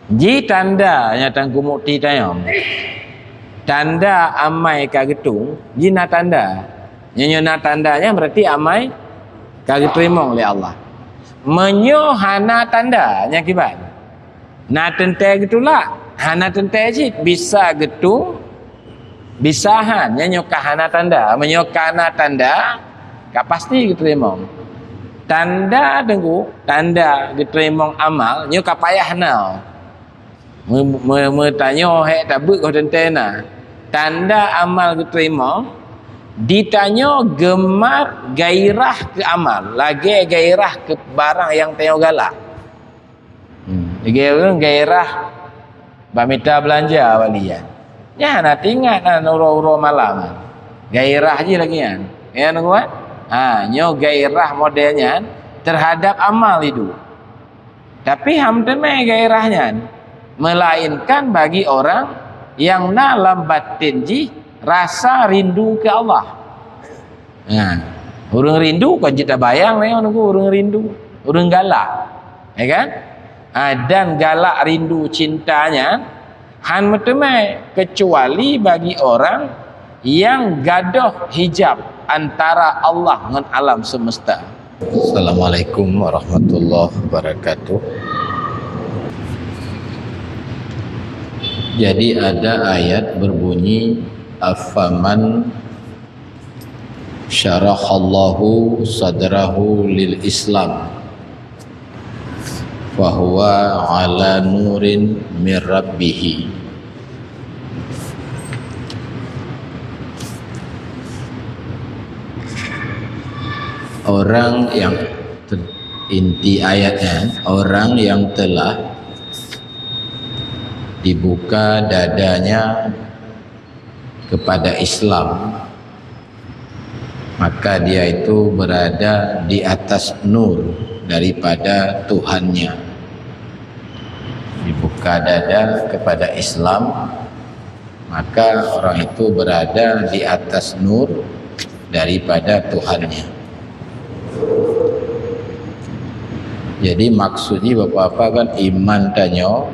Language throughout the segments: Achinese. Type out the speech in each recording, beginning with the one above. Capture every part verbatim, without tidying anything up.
Ji tanda nyang tangku mukti tanyong. Tanda amai ka geutung, ji na tanda. Nyoe, nyoe na tanda nyan berarti amai ka geuteurimong lé Allah. Meunyoe hana tanda, nyan kiban? Na teuntée geutulak, hana teuntée cit, bisa geutung, bisa han. Nyan nyoe ka hana tanda. Meunyoe ka na tanda, ka pasti geuteurimong. Tanda teungku, tanda geuteurimong amal, nyoe ka payah na. Me-, me-, meutanyoe hék tabeuet goh teuntée na. Tanda amal geuteurimong, ditanyoe geumat gairah keu amal, lagée gairah keu barang nyang tanyoe galak. Hmm. Lagée ureuëng gairah bak mita beulanja bak lian. Nyan hana teuingat nan uroe-uroe malam. Gairah jih lagée nyan. Nyan kuat? Ha, nyoe gairah model nyan terhadap amal itu. Tapi han meuteumé gairah nyan, melainkan bagi orang nyang na lam baten jih rasa rindu keu Allah. Nah, ureuëng rindu kon cit tabayang, ureuëng rindu, ureuëng galak, ya kan? Ha, dan galak rindu cinta nyan han meuteumé keucuali bagi orang nyang gadôh hijab antara Allah ngon alam semesta. Assalamualaikum warahmatullahi wabarakatuh. Jadi ada ayat berbunyi, "Afaman syarahallahu sadrahu lil Islam, fahuwa ala nurin mir rabbih." Orang yang te-, inti ayatnya, orang yang telah dibuka dadanya kepada Islam, maka dia itu berada di atas nur daripada Tuhannya. Dibuka dada kepada Islam, maka orang itu berada di atas nur daripada Tuhannya. Jadi maksudnya bapak-bapak kan iman tanyoe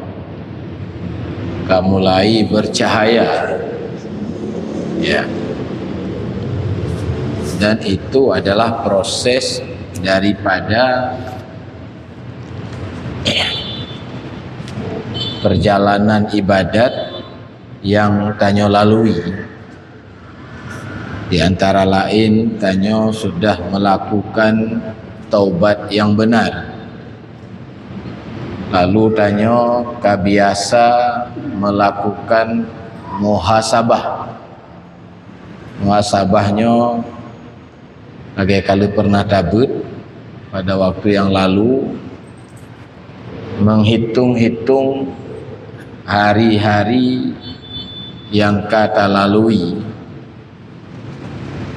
ka mulai bercahaya. Ya. Dan itu adalah proses daripada perjalanan ibadat yang tanyoe lalui. Di antara lain, tanyoe sudah melakukan taubat yang benar. Lalu tanyoe ka biasa melakukan muhasabah. Muhasabah nyoe lagée ka lheueh pernah tabeuet pada waktu yang lalu, menghitung-hitung hari-hari yang ka talalui,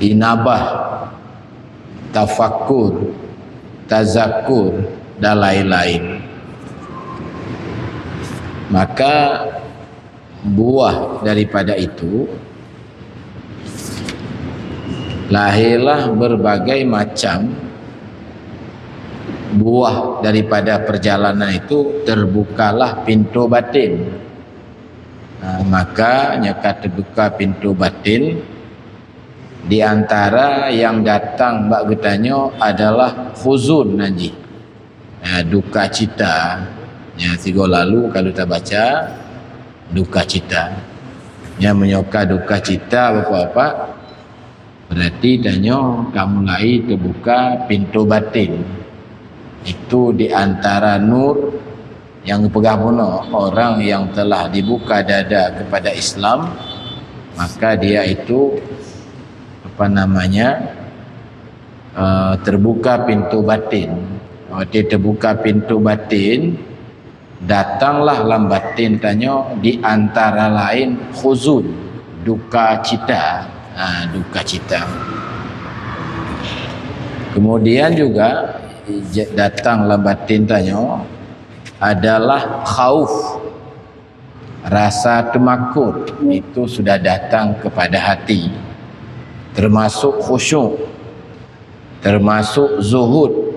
inabah, tafakur, tazakur, dan lain-lain. Maka buah daripada itu, lahirlah berbagai macam buah daripada perjalanan itu, terbukalah pintu batin. Nah, maka nyaka terbuka pintu batin, di antara yang datang bak geutanyoe adalah huzun nan jih. Ha, duka cita. Nyang sigoe lalu kalau tabaca, duka cita. Nyang meunyoe ka duka cita, bapak-bapak, berarti tanyoe ka mulai teubuka pintu batin. Itu di antara nur nyang geupeugah bunoe, orang yang telah dibuka dada kepada Islam, maka dia itu, apa namanya, eh, terbuka pintu batin. Waktu terbuka pintu batin, datanglah lam batin tanyoe di antara lain huzun, duka cita. Ha, duka cita. Kemudian juga j-, datang lam batin tanyoe adalah khauf, rasa teumakot, itu sudah datang kepada hati, termasuk khusyuk, termasuk zuhud,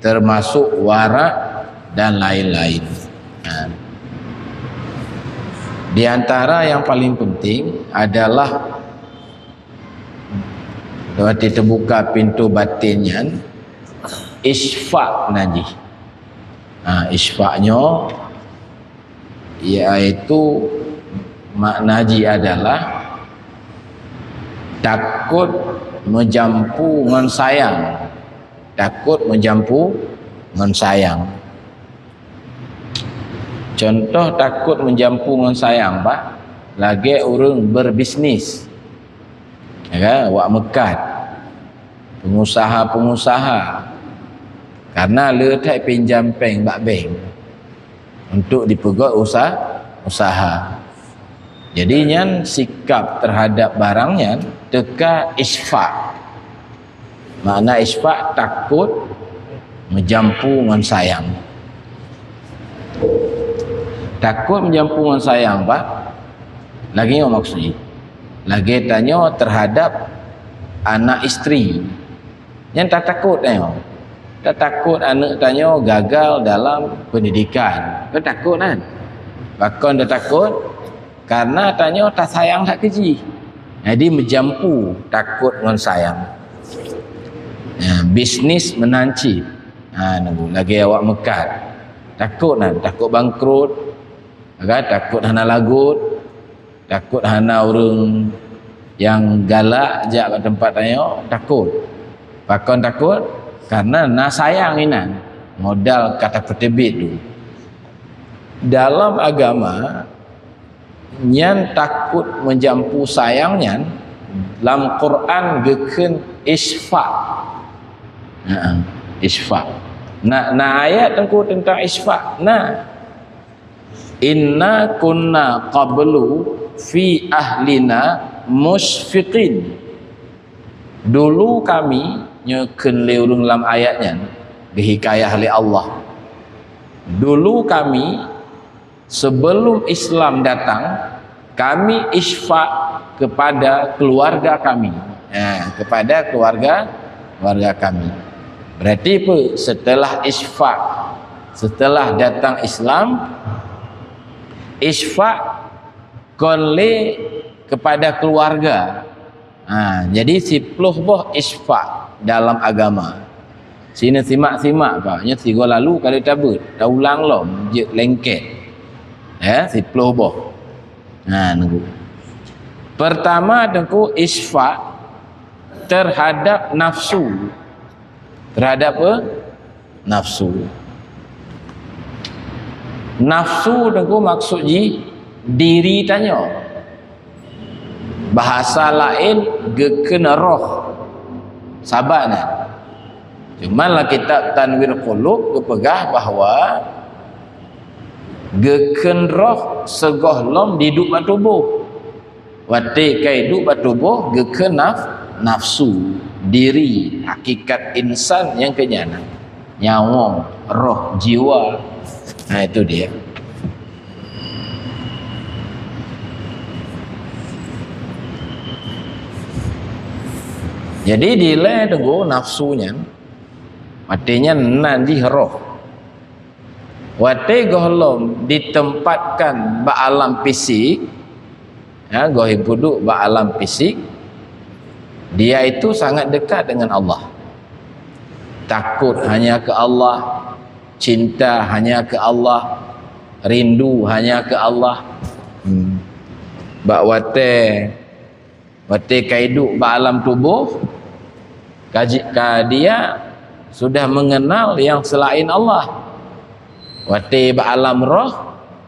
termasuk warak dan lain-lain. Ha. Di antara yang paling penting adalah waktu teubuka pintoe batin nyan, isyfa' nan jih. Ha, isyfa' nyoe, iaitu makna jih adalah takot meujampu ngon sayang. Takot meujampu ngon sayang. Contoh takot meujampu ngon sayang, bah, lagée ureuëng beubisnis. Ya kan? Wak meukat. Pengusaha-pengusaha. Karena le that pinjam péng bak bank untuk dipeugét usaha, usaha. Jadi nyan sikap terhadap barang nyan teuka isyfa'. Makna isyfa' takot meujampu ngon sayang. Takot meujampu ngon sayang, bah. Lagée nyoe maksud jih. Lagée tanyoe terhadap anak isteri. Nyan tatakot tanyoe. Tatakot aneuëk tanyoe gagal dalam pendidikan. Kan takot kan? Pakon tatakot? Karena tanyoe tasayang that keu jih. Jadi meujampu takot ngon sayang. Ya, bisnis meunan cit. Ha, nunggu lagée awak meukat. Takot kan? Takot bangkrut. Kan? Takot hana lagot. Takot hana ureuëng nyang galak jak bak teumpat tanyoe, takot. Pakon takot? Karena na sayang inan, modal ka tapeuteubiet dulu. Dalam agama, nyan takot meujampu sayang nyan, lam Quran geukheun isyfa'. Ha, isyfa'. Na, na ayat teungku teuntang isyfa'? Na. "Inna kunna qablu fi ahlina musyfiqin." Dulu kami, nyoe kheun lé ureuëng lam ayat nyan, geuhikayah lé Allah. Dulu kami, sebelum Islam datang, kami isyfa' kepada keluarga kami. Ha, kepada keluarga, keluarga kami. Berarti apa? Setelah isyfa', setelah datang Islam, isyfa' kon lé kepada keluarga. Ha, jadi siploh boh isyfa' dalam agama. Sinoe simak-simak ka, nyoe sigoe lalu ka lheueh tabeuet, taulang lom jeuet lengket. Ya, siploh boh. Ha, nunggu. Pertama teungku isyfa' terhadap nafsu. Terhadap apa? Nafsu. Nafsu teungku maksud jih diri tanyoe. Bahasa laén geukheun roh. Saban na. Cuman lam kitab Tanwir Qulub geupeugah bahwa geukheun roh sigohlom diduek bak tuboh. Watée ka iduek bak tuboh geukheun naf-, nafsu, diri, hakikat insan nyang keunyan. Nyawöng, roh, jiwa. Nah, itu dia. Jadi dilée teungku nafsu nyan, artinya nan jih roh. Watée gohlom ditempatkan bak alam fisik, ya, goh ipeuduek bak alam fisik, dia itu sangat dekat dengan Allah. Takot hanya ke Allah, cinta hanya ke Allah, rindu hanya ke Allah. Hmm. Bak watée Watée ka iduek bak alam tuboh, ka ji-, ka dia sudah mengenal yang selain Allah. Watée bak alam roh,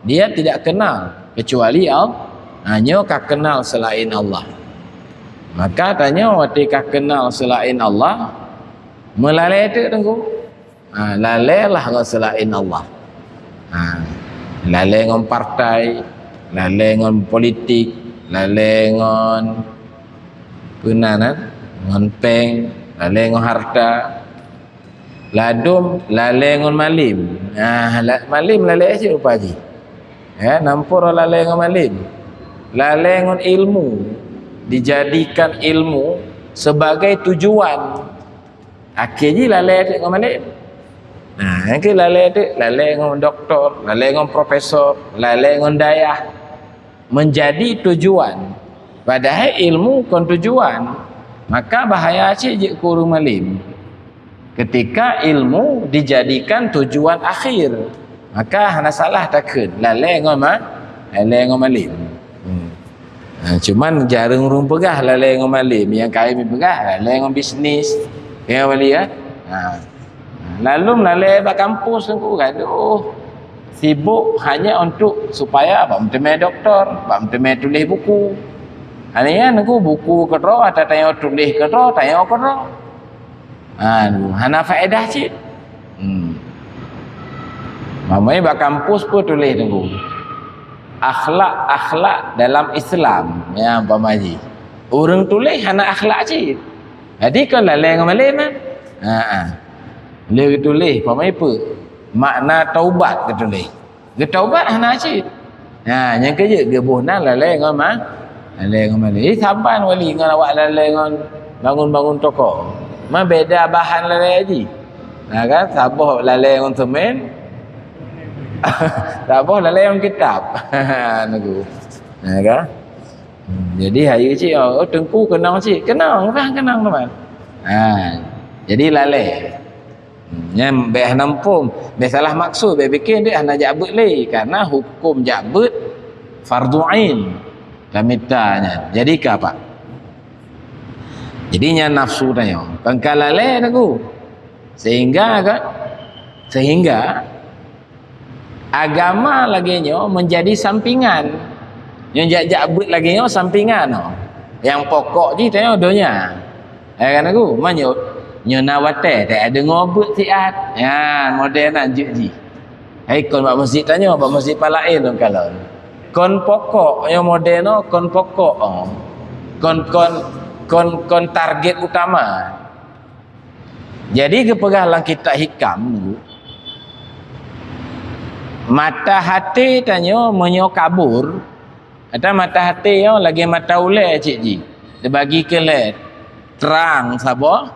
dia tidak kenal kecuali Allah. Ha, nyoe ka kenal selain Allah. Maka tanyoe watée ka kenal selain Allah, meulalée teuk teungku. Ha, lalée lah ngon selain Allah. Ha, lalée ngon partai, lalée ngon politik, lalée ngon peue nan, ngon péng, lalée ngon harta. Ladôm lalée ngon malem. Ha, la-, malem lalée cit rupa jih. Ya, nampak lalée ngon malem. Lalée ngon ilmu, dijadikan ilmu sebagai tujuan. Akhé jih lalée teuk ngon malem. Nah, akhé lalée teuk, lalée ngon doktor, lalée ngon profesor, lalée ngon dayah. menjadi tujuan. Padahai ilmu kon tujuan. Maka bahaya cit jeuet keu ureuëng malem. Ketika ilmu dijadikan tujuan akhir, maka hana salah takheun lalée ngon ma-, lalée ngon malem. Hmm. Ha, cuman jareueng ureuëng peugah lalée ngon malem, nyang kayém peugah lalée ngon bisnis. Ya, Wali, ya? Ha. Lalu lalée bak kampus Teungku, gadoh. Sibuk hanya untuk supaya bak meuteumé doktor, bak meuteumé tuléh buku. Hana nyan Teungku, buku keudroe, ata tanyoe tuléh keudroe, tanyoe keudroe. Ha, hana faedah cit. Hmm. Mamai bak kampus pun tuléh Teungku. Akhlak-akhlak dalam Islam, ya, umpama jih. Ureuëng tuléh hana akhlak cit. Jadi kon lalée ngon malem, kan? Ha, ha. Lheueh geutuléh, umpama peue? Makna taubat geutuléh. Geutaubat hana cit. Ha, nyang keu jeuet geuboh nan lalée ngon ma-, lalée ngon malem. Eh, saban Wali ngon awak lalée ngon bangun-bangun toko. Ma beda bahan lalée jih. Ha kan, saboh lalée ngon semen. Saboh lalée ngon kitab. Teungku. Ha kan? Hmm, jadi hayeue cit, oh, Teungku keunong cit. Keunong, kan keunong teuma. Ha, jadi lalée. Nyan bék hana muphom, bék salah maksud, bék pikée deuek hana jak beuet lé, karena huköm jak beuet fardhu ain. Tamita nyan. Jadi ka apa? Jadi nyan nafsu tanyoe. Kon ka lalée Teungku. Sehingga ka, sehingga agama lagée nyoe menjadi sampingan. Nyang jak-jak beuet lagée nyoe sampingan, oh. Nyang pokok jih tanyoe donya. Hai kan Teungku, meunyoe nyoe na watée, tak deungoe beuet siat. Nyan model nan jeuet jih. Hai kon bak meuseujid tanyoe, bak meuseujid palaén lôn kalon. Kon pokok nyoe model nyoe, kon pokok, oh. Kon, kon, kon, kon target utama. Jadi geupeugah lam kitab Hikam, mata haté tanyoe meunyoe kabur, ata mata haté nyoe lagée mata ulée cit jih, teubagi keu lhée, trang saboh,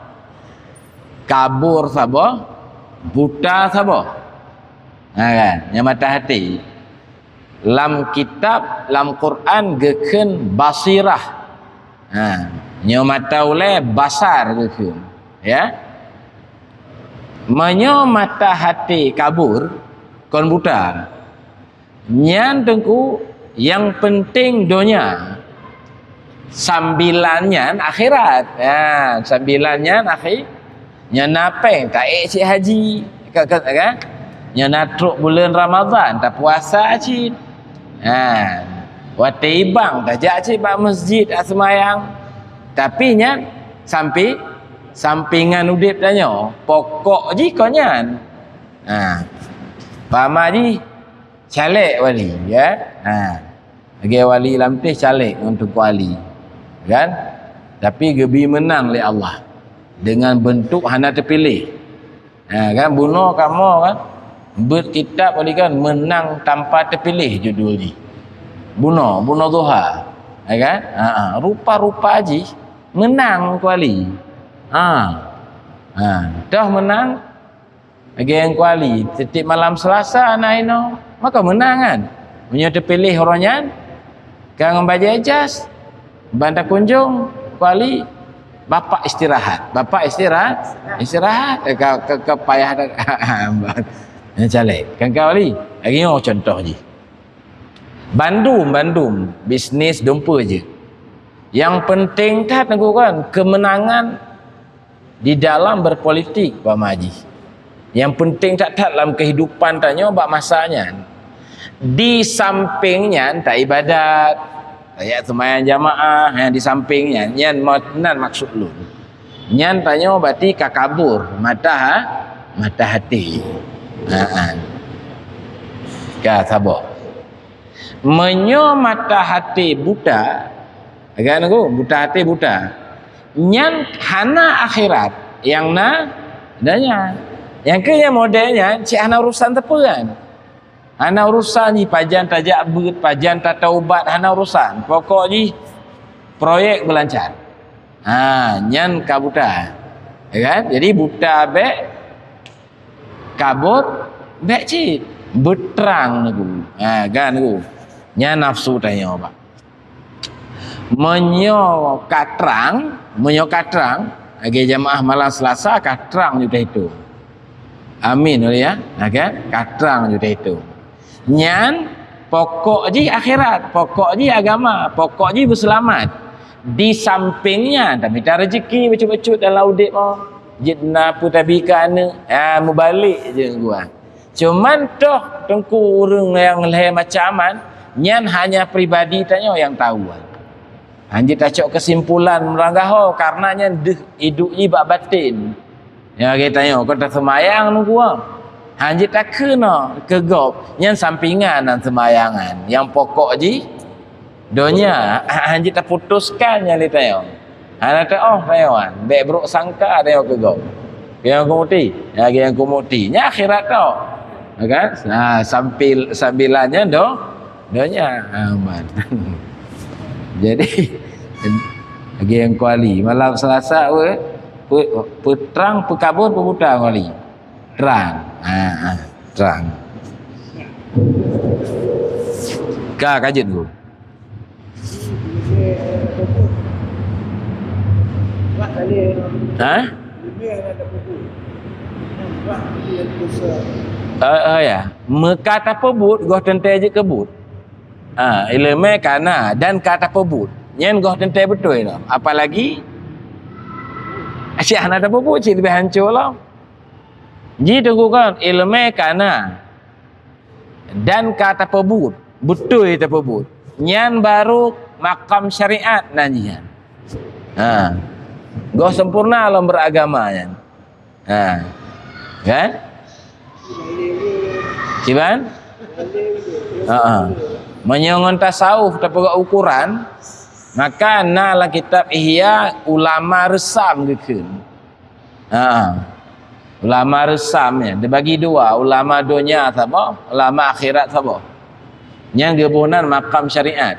kabur saboh, buta saboh. Ha kan, nyang mata haté. Lam kitab, lam Quran geukheun basirah. Ha, nyoe mata ulée basar geukheun, ya. Meunyoe mata haté kabur, kon buta. Nyan Teungku, nyang penting donya. Sambilan nyan akhirat. Ha, sambilan nyan akhi-, nyan na péng, taék cit haji. Ka, ka, ka? Nyan na trok buleuen Ramadhan, tapuasa cit. Ha. Watée ibang, tajak cit bak meuseujid, aseumayang. Tapi nyan sampi-, sampingan udeb tanyoe. Pokok jih kon nyan. Ha. Pama jih, caleg wali, ya. Ha. Lagée wali lam teh caleg ngon Teungku Ali, kan? Tapi geubi meunang lé Allah dengan bentuk hana teupiléh. Ha, kan? Bunoe kamoe, kan? Beuet kitab wali, kan? Meunang tanpa teupiléh judul jih. Bunoe, bunoe duha. Ya kan? Ha, ha. Rupa-rupa jih meunang Teungku Ali. Ha. Ha. Toh meunang, lagée Teungku Ali, tiep-tiep malam Selasa na inoe, maka meunang kan. Meunyoe teupiléh uroe nyan, ka ngon bajée jas, ban takunjong Teungku Ali, bapak istirahat. Bapak istirahat, istirahat, eh, ka, ka, ka payah dah. Nyang caleg. Kan Teungku Ali, lagée nyoe contoh jih. Bandum, bandum, bisnis dumpeue jih. Nyang penting that Teungku kan, kemenangan di dalam berpolitik, umpama jih. Nyang penting that-that lam kehidupan tanyoe bak masa nyan. Di samping nyan, taibadat, tajak seumayang jamaah, nyang di samping nyan, nyan ma-, nan maksud lôn. Nyan tanyoe berarti ka kabur mata ha-, mata haté. Ha, ha. Ka saboh. Meunyoe mata haté buta, kan Teungku, buta haté buta, nyan hana akhirat, nyang na donya. Nyang keu nyang model nyan cit hana urusan teupeu kan. Hana urusan jih pajan tajak beuet, pajan tataubat, hana urusan. Pokok jih proyek beulancar. Ha, nyan ka buta. Ya kan? Jadi buta bék, kabur bék cit, beutrang Teungku. Ha, kan Teungku. Nyan nafsu tanyoe, Pak. Meunyoe ka trang, meunyoe ka trang, lagèe jamaah malam Selasa ka trang ju teuhitung. Amin, ya. Nah, kan? Ka trang ju teuhitung. Nyan pokok jih akhirat, pokok jih agama, pokok jih beuseulamat. Di samping nyan, tamita rezeki bacut-bacut dalam udép, oh. Jeuet na peue tabi keu aneuk, ha, mubalek je gua. Cuman toh teungku ureueng nyang lhèe macam nyan, nyan hanya pribadi tanyoe nyang tahu. Hanjeuet tacok keusimpulan meuranggaho, karena nyan deuh idup jih bak baten. Nyang lagèe tanyoe, kon taseumayang nunggu. Hanjeuet takheun keu gob, nyan sampingan nan seumayangan. Nyang pokok jih donya, hanjeuet taputoskan nyan lé tanyoe. Hana teuoh tanyoe, bèk brôk sangka tanyoe keu gob. Nyang kumuti, nyang kumuti. Nyan akhirat tau. Ya kan? Nah, sampil, sambilan nyan do, donya. Ha, man. Jadi, lagèe nyang kuali, malam Selasa, weh, pe-, peutrang, peukabon, peubuta kuali. Trang. Ha, ha, trang. Ka, ka jeuet, Guru. Ha? Oh, oh, ya. Meuka tapeubuet, goh teuntèe jeuet keu buet. Ha, ileumèe ka na dan ka tapeubuet. Nyan goh teuntèe beutôi lom. Apalagi, asyik hana tapeubuet, cit leubeh hanco lom. Jih teungku kon, ileumèe ka na dan ka tapeubuet, beutôi tapeubuet. Nyan baru makam syariat nan jih nyan. Ha. Goh sempurna lom beuragama nyan. Ha. Kan? Kiban? Ha. Meunyoe ngon tasawuf tapeugah ukuran, maka na lam kitab Ihya ulama reusam geukheun. Ha. Ulama reusam nyan dibagi dua, ulama donya saboh, ulama akhirat saboh. Nyang geuboh nan makam syariat.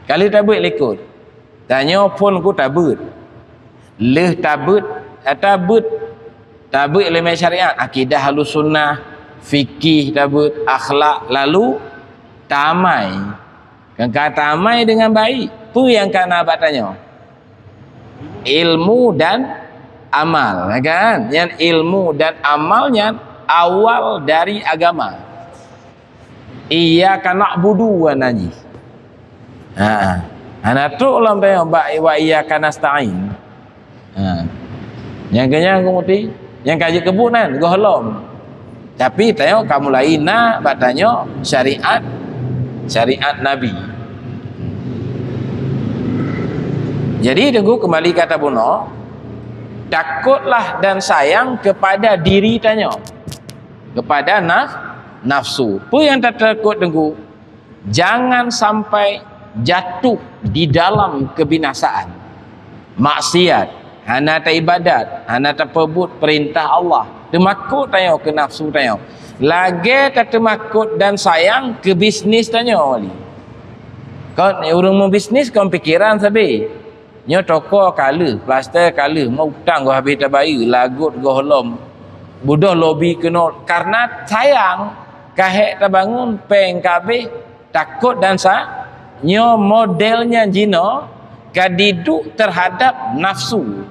Ka lheueh tabeuet likot. Tanyoe phon ku tabeuet. Lheueh tabeuet, ata beuet, tabeuet ileumèe syariat, akidah Ahlussunnah, fikih tabeuet, akhlak, lalu tamai. Kan ka tamai deungon baik. Peue nyang ka na bak tanyoe? Ilmu dan amal, ya kan? Nyan ilmu dan amal nyan awal dari agama. Iyyaka na'budu wa najih. Ha. Hana trok lom tanyoe bak wa iyyaka nasta'in. Ha. Nyang keunyan kumuti, nyang ka jeuet keu buet nan gohlom. Tapi tanyoe ka mulai na bak tanyoe syariat, syariat Nabi. Jadi teungku kembali kata bunoe, takutlah dan sayang kepada diri tanyoe, kepada naf-, nafsu. Peue nyang tatakot teungku? Jangan sampai jatuh di dalam kebinasaan. Maksiat, hana taibadat, hana tapeubuet peurintah Allah. Teumakot tanyoe keu nafsu tanyoe. Lagèe tateumakot dan sayang keu bisnis tanyoe wali. Kon ureueng meubisnis kon pikeran sabe. Nyoe toko ka lheueh, plaster ka lheueh, meu utang goh habéh tabayeue, lagot gohlom. Beudôh lobi keunoe, karena sayang ka hék tabangun, péng ka habéh, takot dan sa-, nyoe model nyan jinoe ka diduek terhadap nafsu.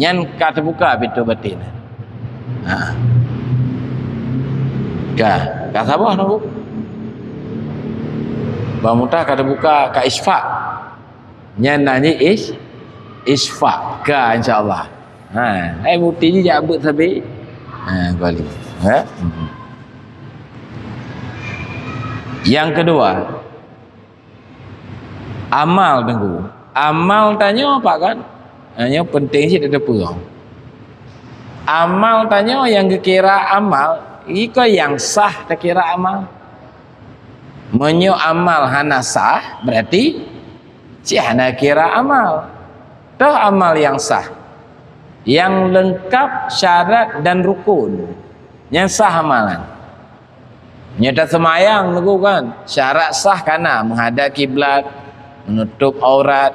Nyan ka teubuka pintoe batin. Ha. Ka, ka saboh nunggu. Bang Muta ka teubuka ka isfak. Nyan nan jih is-, isfak ka, insya Allah. Ha, hai muti jih jak beuet sabe. Ha, kali. Ha? Hmm. Yang kedua, amal teungku. Amal tanyoe apa kan? Ha, nyoe penting cit teupeue. Amal tanyoe nyang geukira amal, iko nyang sah takira amal. Meunyoe amal hana sah, berarti cit hana kira amal. Toh amal nyang sah, nyang leungkap syarat dan rukun, nyan sah amalan. Nyoe taseumayang teungku kan, syarat sah kana, meuhadap kiblat, meunutôp aurat,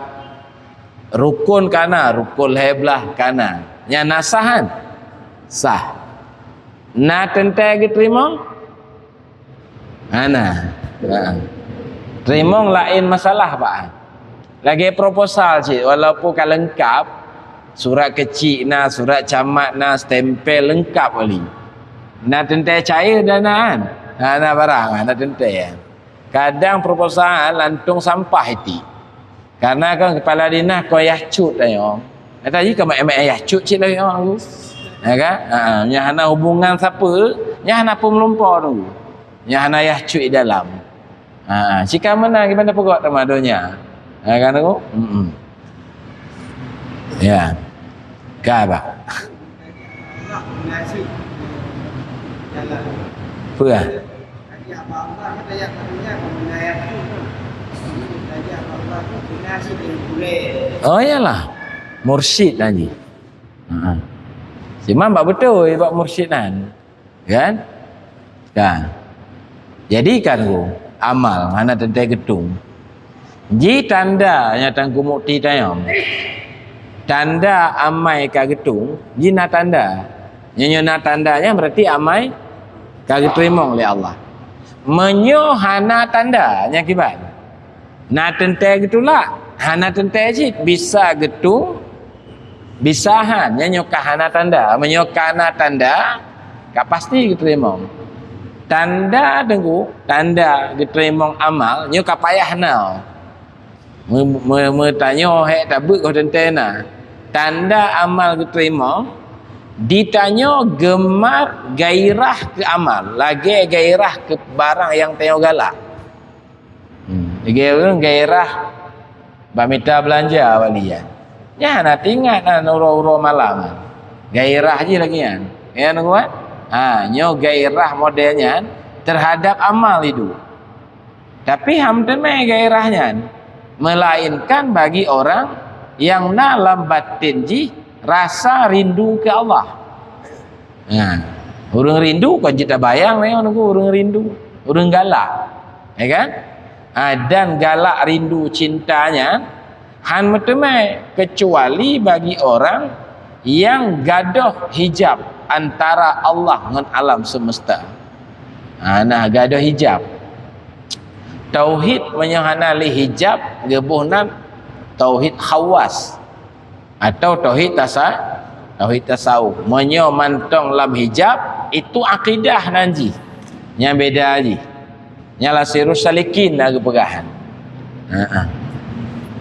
rukun kana, rukun lhèe blah kana. Nyan na sah kan? Sah. Na teuntèe geuteurimong? Hana. Ha. Teurimong laén masalah, Pak. Lagèe proposal cit, walaupun ka leungkap, surat keuchik na, surat camat na, stempel leungkap kali. Na teuntèe cair dan na, kan? Ha, na barang, na teuntèe. Kadang proposal lantong sampah iti. Karena kan kepala dinas kon yah cut tanyoe. Kata jih ka mak-mak yah cut cit lagèe nyoe. Ya kan? Ha, nyang hana hubungan sapa, nyang hana peumeurumpok tu. Nyang hana yah cut di dalam. Ha, cika meunan gimana peugah teuma donya. Ha, kan tu? Hmm. Ya. Ka bah. Peue? Oh iyalah, mursyid lagi. Ha. Cuma bak beutôi bak mursyid nyan. Kan? Kan? Jadi kan tu, amal hana teuntèe geutung. Ji tanda nyang tangku mukti tayong. Tanda amai ka geutung, ji na tanda. Nyoe na tanda nyan berarti amai ka geuteurimong lé Allah. Meunyoe hana tanda, nyan kiban? Na teuntèe geutulak, hana teuntèe cit, bisa geutung, bisa han. Nyan nyoe ka hana tanda. Meunyoe ka na tanda, ka pasti geuteurimong. Tanda teungku, tanda geuteurimong amal, nyoe ka payah na. Me-, me-, meutanyoe hék tabeuet goh teuntèe na. Tanda amal geuteurimong, ditanyoe gemar gairah keu amal, lagèe gairah keu barang nyang tanyoe galak. Hmm. Lagèe ureueng gairah bak mita beulanja bak lian. Nyan hana teuingat na uroe-uroe malam. Gairah jih lagèe nyan. Nyan kuat. Ha, nyoe gairah model nyan terhadap amal itu. Tapi han teumé gairah nyan, melainkan bagi orang yang na lam batin jih rasa rindu keu Allah. Nah, ureueng rindu kon cit tabayang nyoe nunggu ureueng rindu, ureueng galak. Ya kan? Ha, dan galak rindu cinta nyan han meuteumé kecuali bagi orang yang gadôh hijab antara Allah ngon alam semesta. Ha, nah, gadôh hijab. Tauhid meunyoe hana lé hijab, geuboh nan tauhid khawas. Atau tauhid tasa-, tauhid tasawuf. Meunyoe mantong lam hijab, itu akidah nan jih. Nyang beda jih. Nyang lam Sirus Salikin na geupeugah. Ha, ha.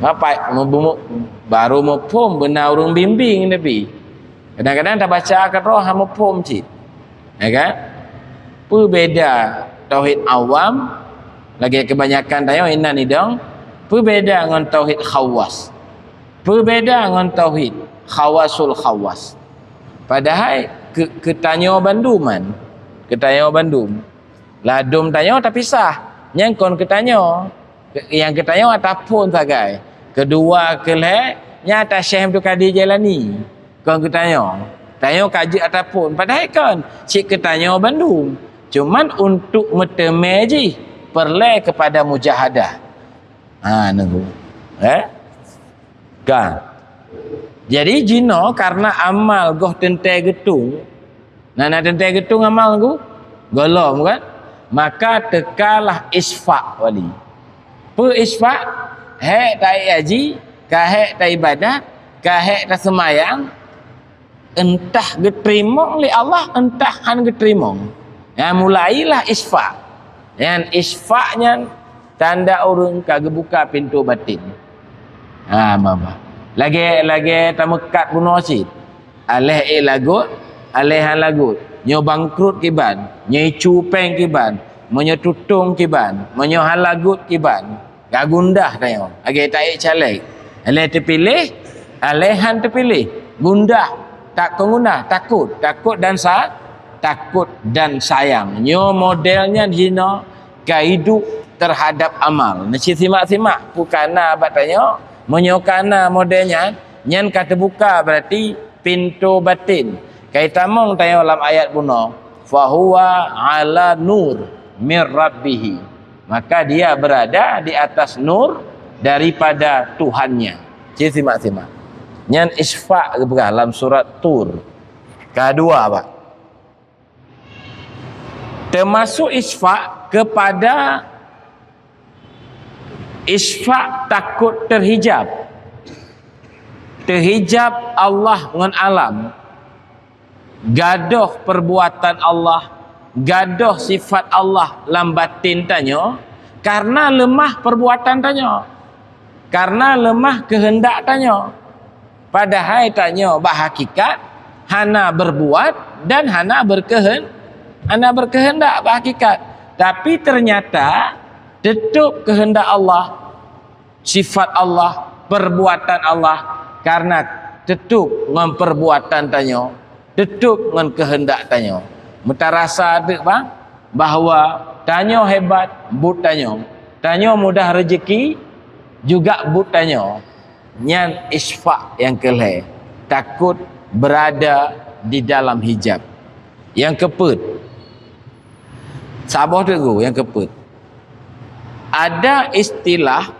Bapak mu-, mu-, baru muphom beuna ureueng bimbing Nabi. Kadang-kadang tabaca keudroe hana muphom cit. Ya kan? Peue beda tauhid awam, lagèe kebanyakan tanyoe inan idong, peue beda ngon tauhid khawas. Peue beda ngon tauhid khawasul khawas. Padahai keu, keu tanyoe bandum kan, keu tanyoe bandum. Ladôm tanyoe tapisah, nyan kon keu tanyoe. Nyang keu tanyoe ata phon sagai. Keudua, keulhèe, nyan ata Syekh Abdul Qadir Jailani. Kon keu tanyoe. Tanyoe ka jeuet ata phon. Padahai kon, cit keu tanyoe bandum. Cuman untuk meuteumé jih, peureulèe keupada mujahadah. Ha, nunggu. Eh? Ka. Jadi, jinoe karena amal goh teuntèe geutung, na, na teuntèe geutung amal nunggu? Gohlom, kan? Maka teukalah isfak wali. Peue isfak? Hék taék haji, ka hék taibadat, ka hék taseumayang, entah geuteurimong lé Allah, entah han geuteurimong. Nyan mulailah isfak. Nyan isfak nyan tanda ureueng ka geubuka pintoe batin. Ha, mama. Lagèe, lagèe tameukat bunoe cit. Aléh ék lagot, aléh han lagot. Nyoe bangkrot kiban, nyoe icu péng kiban, meunyoe tutong kiban, meunyoe han lagot kiban. Ka gundah tanyoe, lagèe taék caleg. Aléh teupiléh, aléh han teupiléh. Gundah, tak kon gundah, takot, takot dan sa-, takot dan sayang. Nyoe model nyan jinoe ka hidup terhadap amal. Neusimak-simak, peue ka na bak tanyoe, meunyoe ka na model nyan, nyan ka teubuka berarti pintoe batin. Ka itamong tanyoe lam ayat bunoe, "Fahuwa ala nur mir rabbihi." Maka dia berada di atas nur daripada Tuhannya. Ci simak-simak. Nyan isfak geupeugah lam surat Tur. Kadua, Pak. Teumasuk isfak kepada Isfak takot teuhijab. Teuhijab Allah ngon alam. Gadôh perbuatan Allah, gadôh sifat Allah lam batin tanyoe, karena leumah perbuatan tanyoe, karena leumah keuheundak tanyoe. Padahai tanyoe bak hakikat hana berbuat dan hana berkeuheun-, hana berkeuheundak bak hakikat. Tapi ternyata teutôb keuheundak Allah, sifat Allah, perbuatan Allah, karena teutôb ngon perbuatan tanyoe, teutôb ngon keuheundak tanyoe. Meutarasa teuk bang bahwa tanyoe hebat, buet tanyoe. Tanyoe mudah rezeki, juga buet tanyoe. Nyan isfak nyang keulhée, takot berada di dalam hijab. Nyang keupeuet, saboh teuk guru, nyang keupeuet. Ada istilah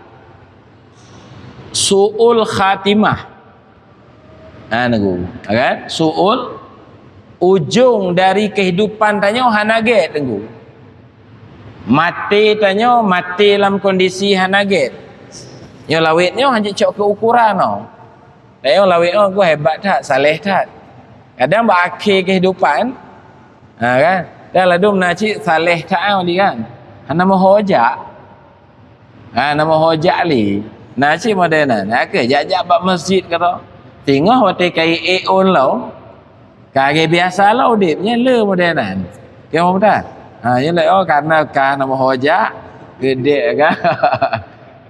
su'ul khatimah. Ha, teungku. Kan? Su'ul, ujong dari kehidupan tanyoe hana gét, teungku. Maté tanyoe, maté lam kondisi hana gét. Nyoe lawét nyoe hana cok keu ukuran nyoe. Tanyoe lawét nyoe geuh hebat that, saleh that. Kadang bak akhé kehidupan, ha, kan? Dan ladôm na cit saleh that, ha, di kan. Hana meuho jak. Ha, na meuho jak lé. Na cit model nan. Ha, keu jak-jak bak masjid keudroe. Teungoh watée ka ié ôn lom. Ka lagée biasa lom udeb, nyan le model nan. Keu mudah. Ha, nyan le, oh, karena ka na meuho jak, keudeh ka.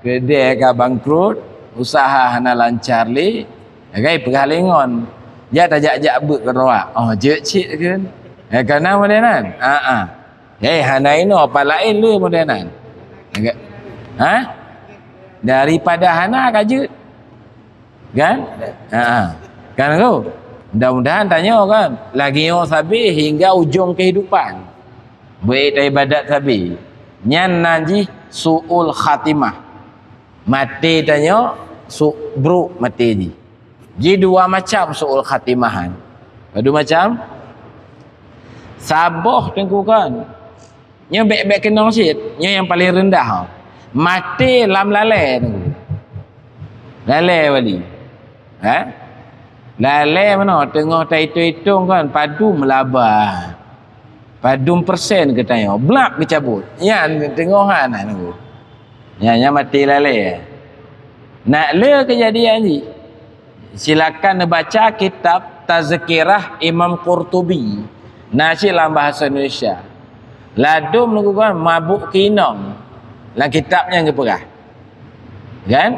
Keudeh ka bangkrut, usaha hana lancar lé. Lagée peugah lé ngon. Jak tajak-jak beuet keudroe. Oh, jeuet cit kheun. Eh, ka na model nan. Ha, ha. Eh, hana inoe, apa laén le model nan. Agak, ha? Daripada hana ka jeuet. Kan? Ha, ha. Kan tu? Mudah-mudahan tanyoe kan, lagée nyoe sabe hingga ujong kehidupan. Beuet ibadat sabe. Nyan nan jih su'ul khatimah. Maté tanyoe su-, brok maté jih. Ji dua macam su'ul khatimahan. Padum macam? Saboh teungku kan. Nyoe bék-bék keunong cit. Nyoe nyang paleng reundah. Maté lam lalée teungku. Lalée wali. Ha? Lalée meunoe teungoh taitong-itong kan padum laba. Padum persen geutanyoe. Blab geucabot. Nyan teungoh hana teungku. Nyan, nyan maté lalée. Nak le keujadian jih. Silakan neubaca kitab Tazkirah Imam Qurtubi. Na cit lam bahasa Indonesia. Ladôm neugugon mabuk keu inong. Lam kitab nyan geupeugah. Kan?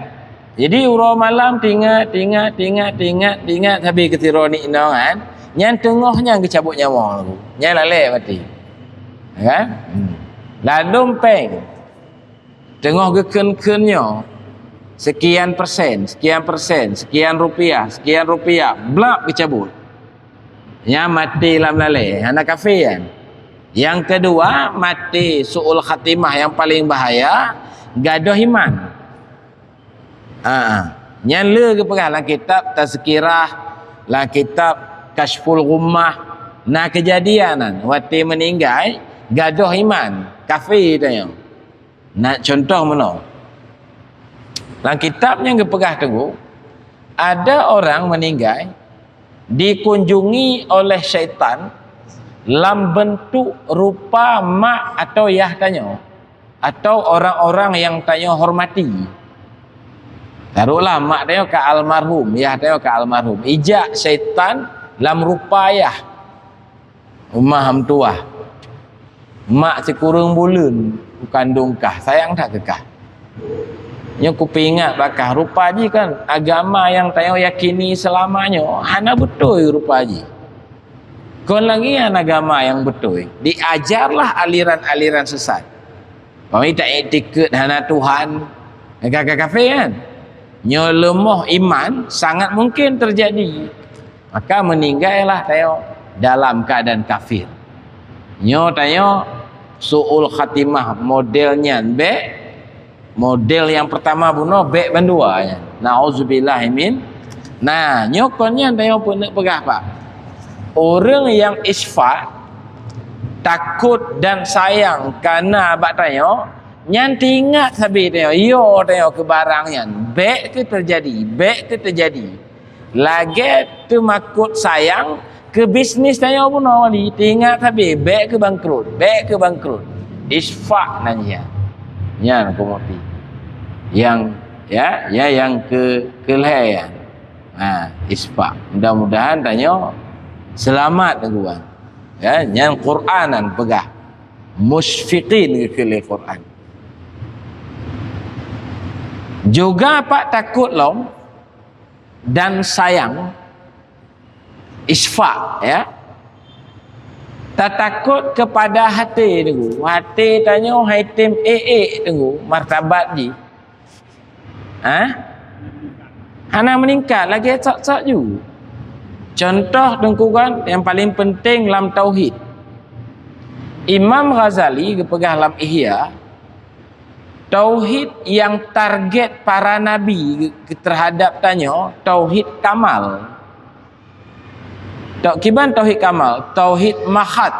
Jadi uroe malam tingat, tingat, tingat, tingat, tingat sabe keu sidroe ni inong kan. Nyan teungoh nyan geucabot nyawöng. Nyan lalée maté. Kan? Hmm. Ladôm péng. Teungoh geukheun-kheun nyoe, sekian persen, sekian persen, sekian rupiah, sekian rupiah, blab geucabot. Nyan maté lam lalée, hana kafé nyan. Nyang keudua, maté su'ul khatimah nyang paleng bahaya, gadôh iman. Ha, nyan le geupeugah lam kitab Tazkirah, lam kitab Kasyful Ghummah, na keujadian nan, watée meuninggai, gadôh iman, kafé tanyoe. Na contoh meunoe. Lam kitab nyang geupeugah teungku, ada orang meninggai dikunjungi oleh syaitan lam bentuk rupa mak atau yah tanyoe, atau orang-orang yang tanyoe hormati. Taruhlah mak tanyoe ka almarhum, yah tanyoe ka almarhum. Ijak syaitan lam rupa yah. Uma meutuwah. Mak sikureueng buleuen kukandong kah, sayang that keu kah. Nyoe kupeuingat bak kah, rupa jih kan agama nyang tanyoe yakini seulama nyoe hana beutôi rupa jih. Kon lagée nyan agama nyang beutôi, diajarlah aliran-aliran sesat. Pami taiktikeuet hana Tuhan, ka, ka kafé kan? Nyoe leumoh iman sangat mungken teujadi. Maka meuninggai lah tanyoe dalam keuadaan kafir. Nyoe tanyoe su'ul khatimah model nyan bék, model nyang peurtama bunoe bék bandua nyan. Nauzubillah min. Nah, nyoe kon nyan tanyoe peuneuk peugah, Pak. Ureuëng nyang isfak, takot dan sayang kana bak tanyoe, Nyan teuingat sabe tanyoe, yo tanyoe keu barang nyan, bék keu teujadi, bék keu teujadi. Lagée teumakot sayang keu bisnis tanyoe bunoe wali, teuingat sabe, bék keu bangkrut, bék keu bangkrut. Isfa nan nyan. Nyan kumuti. Nyang, ya, ya nyang keu, keu lhée nyan. Ha, isfa. Mudah-mudahan tanyoe seulamat, teungku. Ya, nyan Quran nan peugah. Musyfiqin geukheun lé Quran. Juga pak takot lom dan sayang, isfa, ya. Tatakot keupada haté, teungku. Haté tanyoe hai tem ék-ék, teungku, martabat jih. Ha? Hana meuningkat, lagée sok-sok ju. Contoh, teungku, kan, nyang paleng peunteng lam tauhid. Imam Ghazali geupeugah lam Ihya, tauhid nyang target para nabi geu-, terhadap tanyoe, tauhid kamal. Tau-, kiban tauhid kamal, tauhid mahad.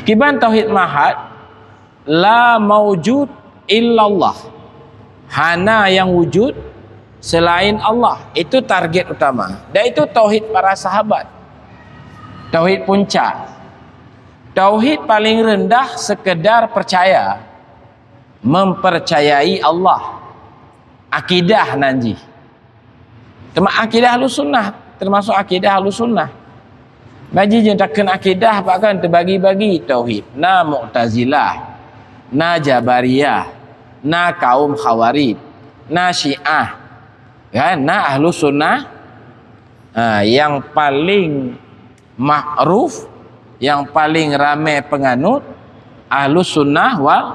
Kiban tauhid mahad, la maujud illallah. Hana nyang wujud selain Allah. Itu target utama. Dan itu tauhid para sahabat. Tauhid puncak. Tauhid paling rendah sekedar percaya, mempercayai Allah. Akidah nan jih. Teuma akidah Ahlussunnah, termasuk akidah Ahlussunnah. Bagi jeuet takheun akidah, bahkan teubagi-bagi tauhid. Na Mu'tazilah, na Jabariyah, na kaum Khawarij, na Syiah, kan? Na Ahlussunnah. Ha, nyang paleng ma'ruf, nyang paleng ramé peunganut, Ahlussunnah wal,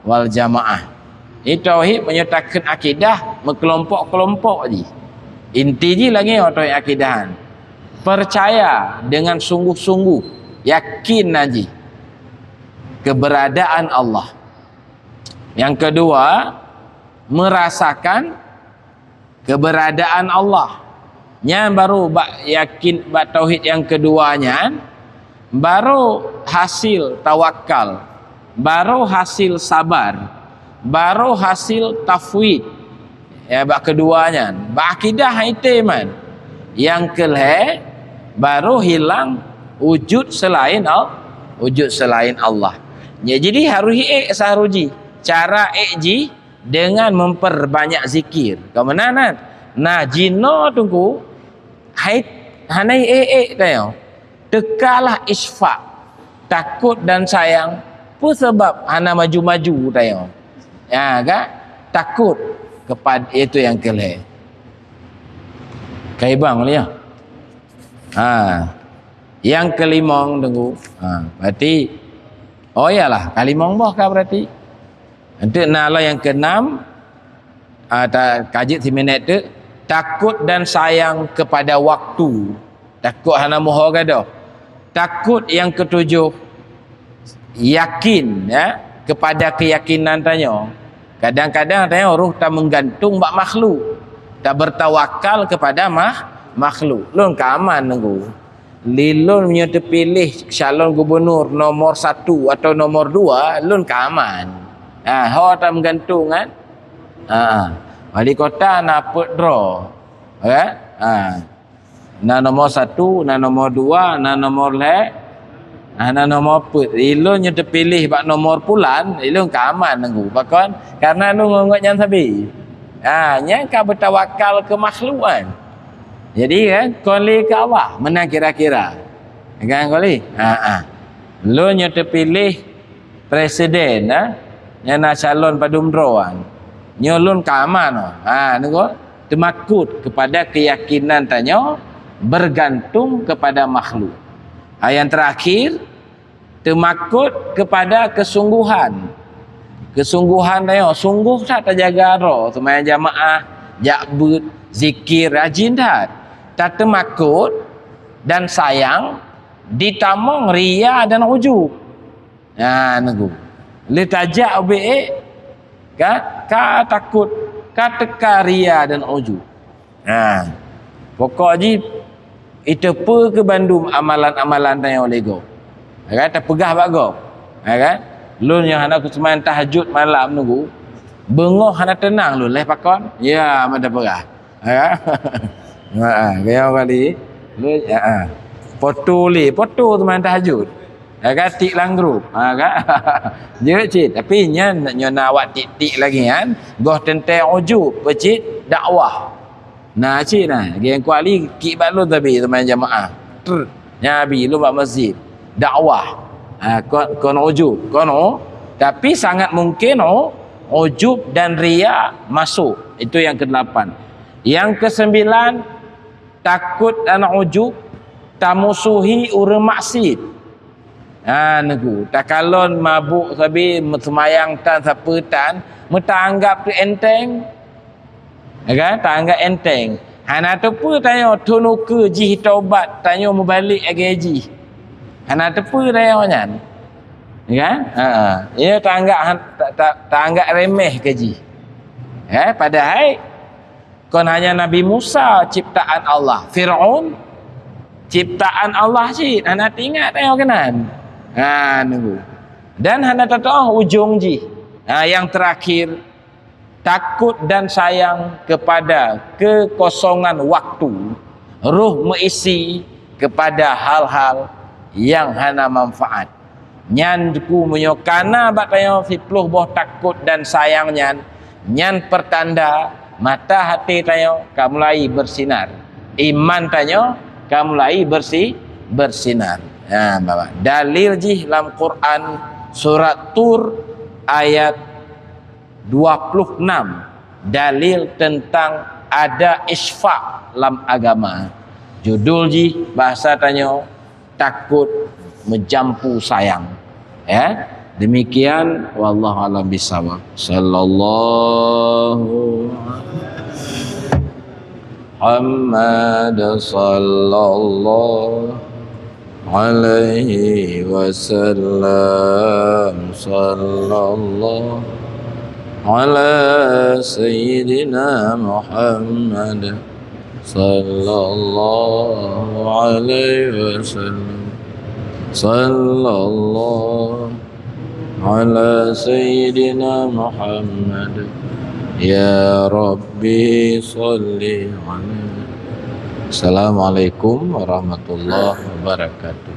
wal Jamaah. Ini tauhid meunyoe takheun akidah, meukelompok-kelompok jih. Inti jih lagée nyoe tauhid akidah nyan. Percaya dengan sungguh-sungguh, yakin nan jih keuberadaan Allah. Nyang keudua, merasakan keuberadaan Allah. Nyan baru bak yakin, bak tauhid nyang keudua nyan, baru hasil tawakal, baru hasil sabar, baru hasil tafwid. Ya, bak keudua nyan, bak akidah iman. Nyang keulhée, baru hilang wujud selain Al-, wujud selain Allah. Ya, jadi harus ék saharôh jih. Cara ék jih, dengan memperbanyak zikir. Ka meunan, nah, jinoe teungku, hai, hana ék-ék tanyoe. Teukalah isfa, takot dan sayang. Peue sabab hana maju-maju tanyoe? Ya, kan? Takot kepada itu yang keulhée. Kaibang liya. Ha. Yang kelimong teungku. Ha, berarti, oh iyalah, kalimong boh ka berarti. Enteuk na lom nyang keenam, ah, ta-, ka jeuet siminét teuk, takot dan sayang kepada waktu. Takot hana muho gadoh. Takot nyang ketujoh, yakin, ya, kepada keyakinan tanyoe. Kadang-kadang tanyoe roh ta meugantung bak makhluk. Ta bertawakal kepada mah-, makhluk. Lôn ka aman teungku. Lé lôn meunyoe teupiléh calon gubunur nomor satu atau nomor dua, lôn ka aman. Ha, ho ta meugantung kan? Ha, wali kota na peuet droe. Kan? Ha. Na nomor satu, na nomor dua, na nomor lhée, ha, na nomor peuet. Lé lôn nyoe teupiléh bak nomor pulan, lé lôn ka aman teungku. Pakon? Karena lôn ngon gobnyan sabe. Ha, nyan ka beutawakal keu makhluk kan. Jadi kan, kon lé keu Allah, meunan kira-kira. Kan kon lé? Ha, ha. Lôn nyoe teupiléh presiden, ha? Nyang na calon padum droe, ha? Nyoe lôn ka aman, oh. Ha, nyoe, teumakot kepada keyakinan tanyoe bergantung kepada makhluk. Ha, yang terakhir, teumakot kepada kesungguhan. Kesungguhan tanyoe, sungguh that tajaga droe, seumayang jamaah, jak beuet, zikir, rajin that. Tateumakot dan sayang ditamong ria dan ujub. Ha, teungku. Lé tajak ubé ék, ka, ka takot, ka teuka ria dan ujub. Ha. Pokok jih, iteupeue keu bandum amalan-amalan tanyoe lé gob. Ha kan? Tapeugah bak gob. Ha kan? Lôn nyang hana kuseumayang tahajud malam nunggu, beungoh hana teunang lôn leh pakon. Ya, mada peugah. Ya. Ha, kaya kali. Lôn, ha. Foto lé, foto seumayang tahajud. Ha, kan, tik lam grup. Ha, kan? Jeuet cit. Tapi nyan, nyoe na awak tik-tik lagi kan. Goh teuntèe ujub, peucit dakwah. Na cit na, lagèe Teungku Ali, kik bak lôn tapi teuma jamaah. Trr, nyan abi lôn bak masjid. Dakwah. Ha, kon, kon ujub, kon u-, tapi sangat mungkin u-, ujub dan riya masuk. Itu yang kedelapan. Yang kesembilan, takut dan ujub tamusuhi ureueng maksiet. Ha, nunggu. Takalon mabuk sabe, meuseumayang tan, sapeue tan, meutanggap teuh enteng. Ya kan? Tanggap enteng. Hana teupeue tanyoe thon ukeue jih tobat, tanyoe meubalek lagèe jih. Hana teupeue tanyoe nyan. Ya kan? Ha, ha. Ia tanggap han-, ta-, ta-, tanggap remeh keu jih. Ya, padahai kon hanya Nabi Musa ciptaan Allah, Firaun ciptaan Allah cit, hana teuingat tanyoe keunan. Ha, nunggu. Dan hana tatu'oh ujong jih. Ha, yang terakhir, takut dan sayang kepada kekosongan waktu, roh meuisi kepada hal-hal yang hana manfaat. Nyan ku meunyoe kana bak tanyoe siploh boh takot dan sayang nyan, nyan pertanda mata hati tanyoe ka mulai bersinar. Iman tanyoe ka mulai bersi-, bersinar. Ha, Bapak. Dalil jih lam Quran, surat Tur, ayat dua puluh enam, dalil tentang ada isfa lam agama. Judul jih bahasa tanyoe, takot meujampu sayang. Ya, demikian, wallahu a'lam bishawab. Sallallahu Muhammad sallallahu alaihi wasallam, sallallahu ala sayyidina Muhammad sallallahu alaihi wasallam, sallallahu ala sayyidina Muhammad. Ya Rabbi salli alaihi. Assalamualaikum warahmatullahi wabarakatuh.